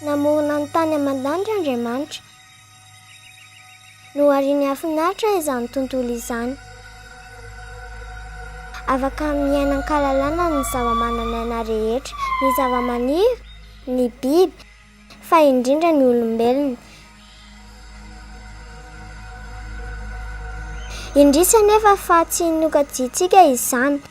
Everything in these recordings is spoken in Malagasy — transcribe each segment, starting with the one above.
Namorona ny tany aman-danitra Andriamanitra. Nohariany hahafinaritra izany tontolo izany. Afaka miaina an-kalalana ny zava-manan'aina rehetra, ny zava-maniry, ny biby, fa indrindra ny olombelona. Indrisy anefa fa tsy nokajiantsika izany.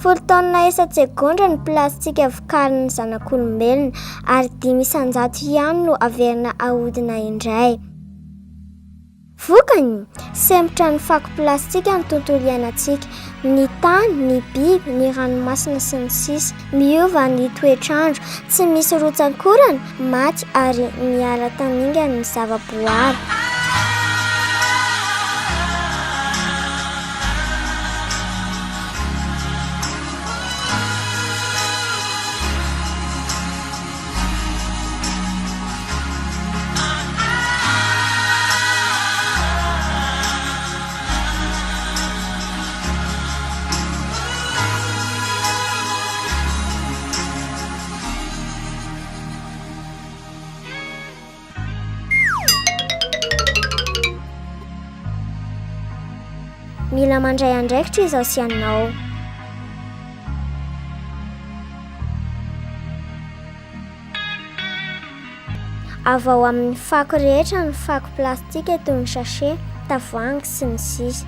Folo taonina isan-tsegondra ny plastika vokarin'ny zanak'olombelona, ary 5% ihany no averina ahodina indray. Vokany, sempotra ny fako plastika ny tontolo iainantsika, ny tany, ny biby, ny ranomasina sy ny sisa. Miova ny toetr'andro, tsy misy rotsakorana, maty ary miala tamingana ny zavaboary. Mila mandray andraikitra izaho sy ianao. Avao amin'ny fako rehetra ny fako plastika toy ny sachet, tavoahangy sy ny sisa.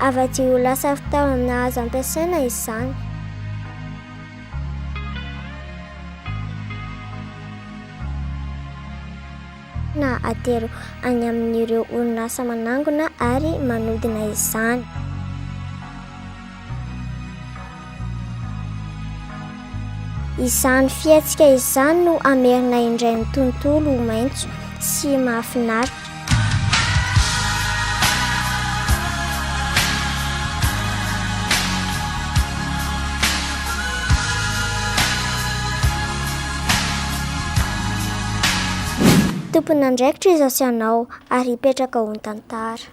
Avadiho ho lasa fitaovana azo ampiasaina izany. Na atero any amin'ireo orinasa manangona ary manodina izany. Izany fihetsika izany no hamerina indray ny tontolo ho maitso sy mahafinaritra. Tompon'andraikitra izaho sy ianao ary hipetraka ho tantara.